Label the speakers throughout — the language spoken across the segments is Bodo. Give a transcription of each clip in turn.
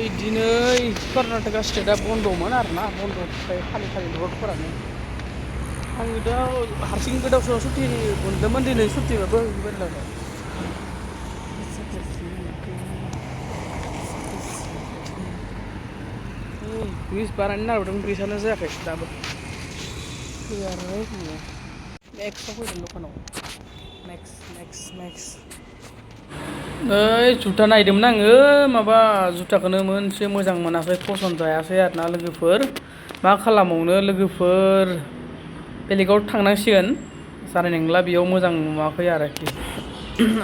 Speaker 1: दिनै कर्नाटका स्टेटआ बन्द'मोन आरोना बन्द' फालि रडफोरानो आङो दा हारसिं गोदाव सोराव सुटि मोन्दोंमोन दिनै सुटिबाबो बेबायदि ब्रिज बानायनो नागिरदों ब्रिजआनो जायाखै दाबो फैयाराय फैयो नेक्स्टआव फैदों दखानाव नेक्स्ट ओइ जुथा नायदोंमोन आङो माबा जुथाखौनो मोनसे मोजां मोनाखै पसन्द जायासै आरोना लोगोफोर मा खालामबावनो लोगोफोर बेलेगाव थांनांसिगोन जानाय नंला बेयाव मोजां नुवाखै आरोखि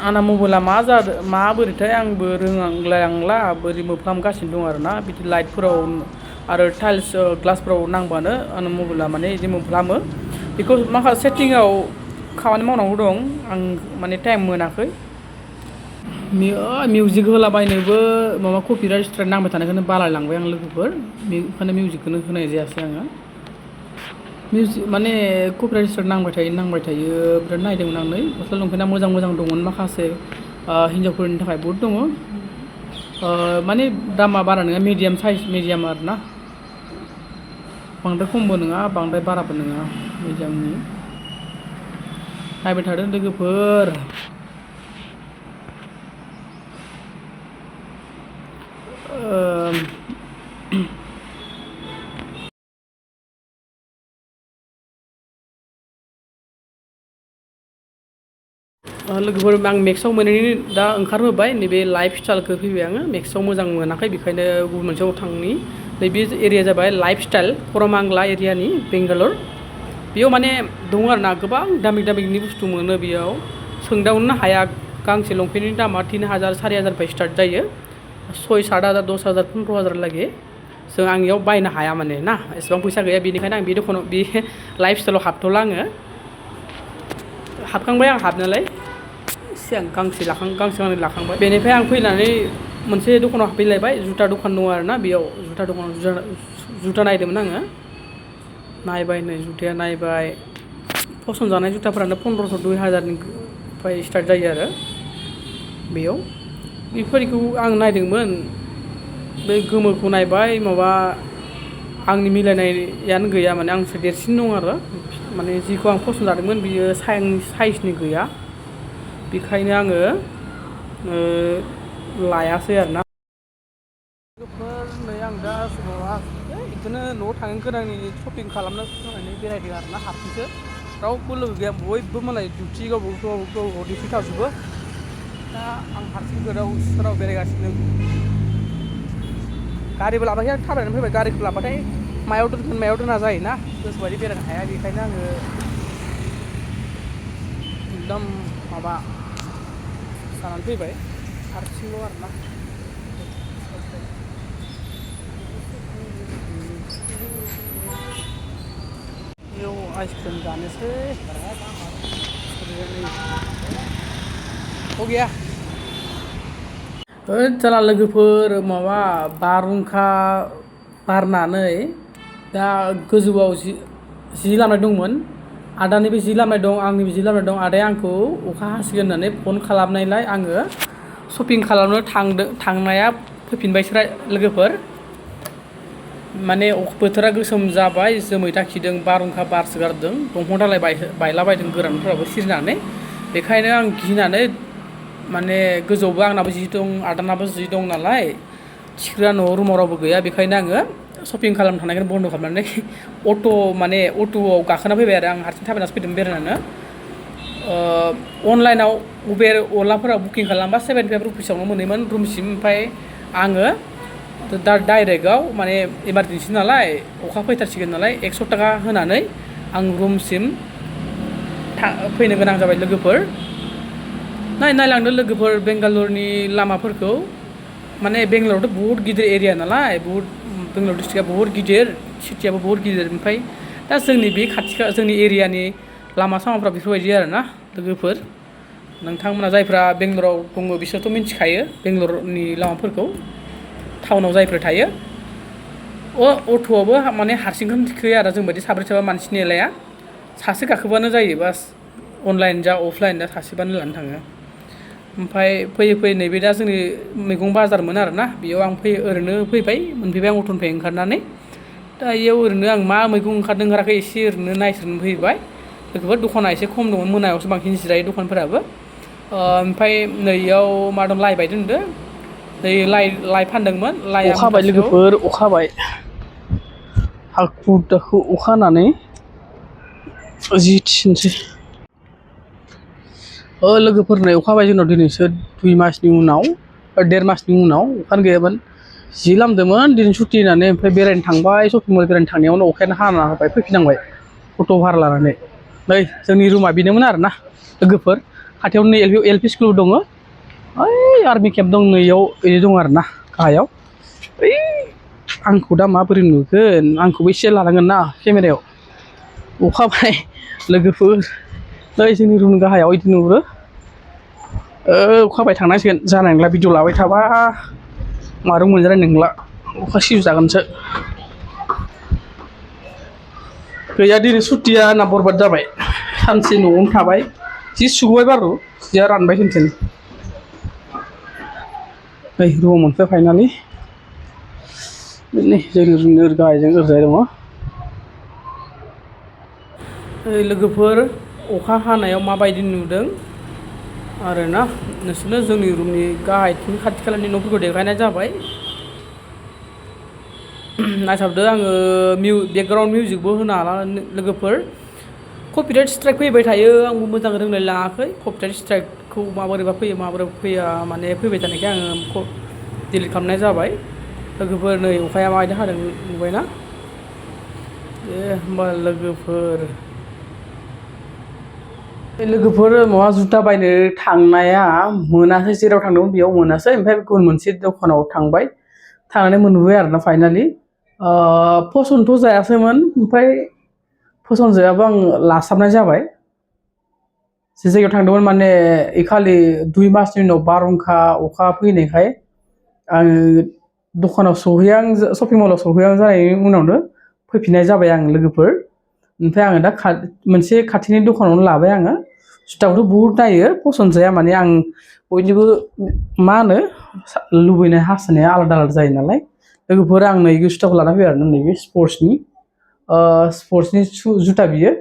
Speaker 1: आंना मबाइला मा जादों माबोरैथाय आंबो रोंलांला बोरै मोफ्लामगासिनो दं आरोना बिदि लाइटफोराव आरो टाइल्स ग्लासफोराव नांबानो आंना मबाइला माने बिदि मोफ्लामो बेखौ माखासे सेटिंआव खामानि मावनांगौ दं आं माने टाइम मोनाखै मिउजिक होलाबायनोबो माबा कपिराइट स्ट्राइक नांबाय थानायखौनो बालायलांबाय आं लोगोफोर बेखायनो मिउजिकखौनो होनाय जायासै आङो मिउजिक माने कपिराइट स्ट्राइक नांबाय थायो बिराद नायदोंमोन आं नै गस्ला लंपेन्टआ मोजां दंमोन माखासे हिन्जावफोरनि थाखाय बहुद दङ माने दामा बारा नङा मिडियाम आरोना बांद्राय खमबो नङा बांद्राय बाराबो नङा मिडियामनि नायबाय थादों लोगोफोर लोगोफोर आं मेक्सआव मोनैनि दा ओंखारहोबाय नैबे लाइफ स्टाइलखौ फैबाय आङो मेक्सआव मोजां मोनाखै बेखायनो गुबुन मोनसेयाव थांनि नैबे एरिया जाबाय लाइफ स्टाइल करमांगला एरियानि बेंगालर बेयाव माने दङ आरोना गोबां दामिनि बुस्थु मोनो बेयाव सोंदावनो हाया गांसे लंपेन्टनि दामा 3000 4000 स्टार्ट जायो 6 7 हाजार 10 हाजार 15 हाजार लागि आं इयाव बायनो हाया माने ना एसेबां फैसा गैया बेनिखायनो आं बे दखानाव बे लाइफ स्टाइलाव हाबथ'ला आङो हाबखांबाय आं हाबनायालाय सिगां गांसे लाखांबाय बेनिफ्राय आं फैनानै मोनसे दखानाव हाबफैलायबाय जुथा दखान दङ आरोना बेयाव जुथा दखानाव जुथा नायदोंमोन आङो नायबाय नै जुथाया नायबाय फसन जानाय जुथाफोरानो 1500 2000निफ्राय स्टार्ट जायो आरो बेयाव बेफोरखौ आं नायदोंमोन बे गोमोखौ नायबाय माबा आंनि मिलायनायानो गैया माने आंसो देरसिन दं आरो माने जिखौ आं फसन जादोंमोन बियो साइजनि गैया बेखायनो आङो लायासै आरोना नै आं दा बिदिनो न'आव थांनो गोनांनि शपिं खालामनो होननानै बेरायदों आरोना हारसिंसो रावबो लोगो गैया बयबो मालाय डिउटि गावबा डिउटि थाजोबो दा आं हारसिं गोदाव सोराव बेरायगासिनो गारिबो लाबाखै आं थाबायनानै फैबाय गारिखौ लाबाथाय मायाव दोना जायोना गोसोबायदि बेरायनो हाया बेखायनो आङो एकदम माबा जानानै फैबाय हारसिंल' आरोना बेयाव आइसक्रिम जानोसै गैया जाला लोगोफोर माबा बारहुंखा बारनानै दा गोजौआव जि लामनाय दंमोन आदानिबो जि लामनाय दं आंनिबो जि लामनाय दं आदाया आंखौ अखा हासिगोन होननानै फन खालामनायलाय आङो शपिं खालामनो थांनाया फैफिनबायसो लोगोफोर माने बोथोरा गोसोम जाबाय जोमै दाखिदों बारहुंखा बारसो गारदों दंफां दालाय बायलाबायदों गोरानफोराबो सिरिनानै बेखायनो आं गिनानै माने गोजौआवबो आंनाबो जि दं आदानाबो जि दं नालाय थिखोग्रा न'आव रुमाव रावबो गैया बेखायनो आङो शपिं खालामनो थांनायखौनो बन्द' खालामनानै अट'आव गाखोना फैबाय आरो आं हारसिं थाबायनासो फैदों बेरायनानै अनलाइनाव उबेर अलाफोराव बुकिं खालामबा 75 रुपिसावनो मोनोमोन रुमसिम ओमफ्राय आङो दा डाइरेक्टआव माने इमारजेन्सि नालाय अखा फैथारसिगोन नालाय 100 थाखा होनानै आं रुमसिम फैनो गोनां जाबाय लोगोफोर नायलांदो लोगोफोर बेंगालरनि लामाफोरखौ माने बेंगालरावथ' बहुत गिदिर एरिया नालाय बेंगालर डिस्ट्रिक्टआ बहुत गिदिर सिटियाबो बहुत गिदिर ओमफ्राय दा जोंनि बे जोंनि एरियानि लामा सामाफ्रा बेफोरबायदि आरोना लोगोफोर नोंथांमोना जायफ्रा बेंगालराव दङ बिसोरथ' मिथिखायो बेंगालरनि लामाफोरखौ टाउनाव जायफोर थायो अट'आवबो माने हारसिंखौनो थिखोयो आरो जोंबायदि साब्रै साबा मानसि नेलाया सासे गाखोबानो जायो बास अनलाइन जा अफलाइन जा सासेबानो लानो थाङो ओमफ्राय फैयै फैयै नैबे दा जोंनि मैगं बाजारमोन आरोना बेयाव आं ओरैनो फैबाय मोनफैबाय आं अट'निफ्राय ओंखारनानै दा इयाव ओरैनो आं मा मैगं ओंखारदों ओंखाराखै एसे ओरैनो नायस्रोनो फैबाय लोगोफोर दखाना एसे खम दंमोन मोनायावसो बांसिन जिरायो दखानफोराबो ओमफ्राय नैयाव मा दं लाइ बायदों होनदों नै लाइ फानदोंमोन लाइआ
Speaker 2: अखा हाबाय
Speaker 1: मुथासेयाव
Speaker 2: लोगोफोर अखा हाबाय हाखु दाखु अखा हानानै जि थिनसै लोगोफोरनो अखा हाबाय जोंनाव दिनैसो 2 मासनि उनाव 1.5 मासनि उनाव अखानो गैयामोन जि लामदोंमोन दिनै सुटि होननानै ओमफ्राय बेरायनो थांबाय शपिं मल बेरायनो थांनायावनो अखायानो हाना होबाय फैफिननांबाय अट' भारा लानानै नै जोंनि रुमा बेनोमोन आरोना लोगोफोर खाथियावनो एल पि स्कुल दङ ओइ आर्मि केम्प दं नैयाव बिदि दं आरोना गाहायाव ओइ आंखौ दा माबोरै नुगोन आंखौबो एसे लानांगोन ना केमेरायाव अखा हाबाय लोगोफोर नै जोंनि रुम गाहायाव बिदि नुहुरो अखा हाबाय थांनांसिगोन जानाय नंला भिडिअ लाबाय थाबा मारो मोनजानाय नंला अखा सिजागोनसो गैया दिनै सुटिया आंना बरबाद जाबाय सानसे न'आवनो थाबाय जि सुगुबाय बारु जिया रानबाय खनसेनो नै रुमाव मोनफैबाय फाइनालि नै जोंनि रुमनि गाहायजों ओरैजाय दङ
Speaker 1: लोगोफोर अखा हानायाव माबायदि नुदों आरोना नोंसोरनो जोंनि रुमनि गाहायथिं खाथि खालानि न'फोरखौ देखायनाय जाबाय नायसाबदो आङो बेकग्राउन्ड मिउजिकबो होनो हाला लोगोफोर कपिराइट स्ट्राइक फैबाय थायो आंबो मोजां रोंलाय लाङाखै कपिराइट स्ट्राइकखौ माबोरैबा फैयो माबोरै फैया माने फैबाय थानायखाय आङो डिलिट खालामनाय जाबाय लोगोफोर नै अखाया माबायदि हादों नुबायना दे होमबा लोगोफोर माबा जुथा बायनो थांनाया मोनासै जेराव थांदोंमोन बेयाव मोनासै ओमफ्राय गुबुन मोनसे दखानाव थांबाय थांनानै मोनबोबाय आरोना फाइनालि पसन्थ' जायासैमोन ओमफ्राय पसन्द जायाबा आं लासाबनाय जाबाय जे जायगायाव थांदोंमोन माने इखालि 2 मासनि उनाव बारहुंखा अखा फैनायखाय आङो दखानाव शपिं मलाव सहैहां जानायनि उनावनो फैफिननाय जाबाय आं लोगोफोर ओमफ्राय आङो दा मोनसे खाथिनि दखानावनो लाबाय आङो जुथाखौथ' बहुद नायो पसन्द जाया माने आं बयनिबो मा होनो लुबैनाय हास्थायनाया आलादा आलादा जायो नालाय लोगोफोर आं नैबे जुथाखौ लाना फैबाय आरोना नैबे स्पर्ट्सनि जुथा बियो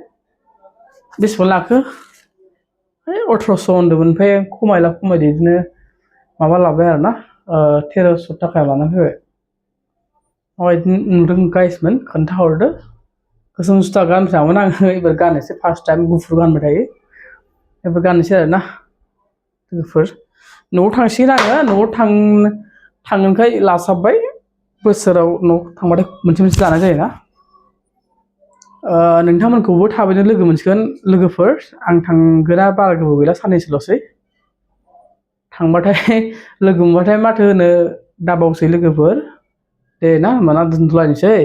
Speaker 1: बेसेबां लाखो 1800 होनदोंमोन ओमफ्राय खमायदो बिदिनो माबा लाबाय आरोना 1300 थाखायाव लाना फैबाय माबायदि नुदों गाइसमोन खोन्थाहरदो गोसोम जुथा गानफेरामोन आङो एबार गाननोसै फार्स्ट टाइम गुफुर गानबाय थायो एबार गाननोसै आरोना लोगोफोर न'आव थांसिगोन आङो न'आव थांगोनखाय लासाबबाय बोसोराव न'आव थांबाथाय मोनसे लानाय जायोना नोंथांमोनखौबो थाबैनो लोगो मोनसिगोन लोगोफोर आं थांगोना बारा गोबाव गैला साननैसोल'सै थांबाथाय लोगो मोनबाथाय माथो होनो दाबावसै लोगोफोर दे ना होमबाना दोनथ'लायनोसै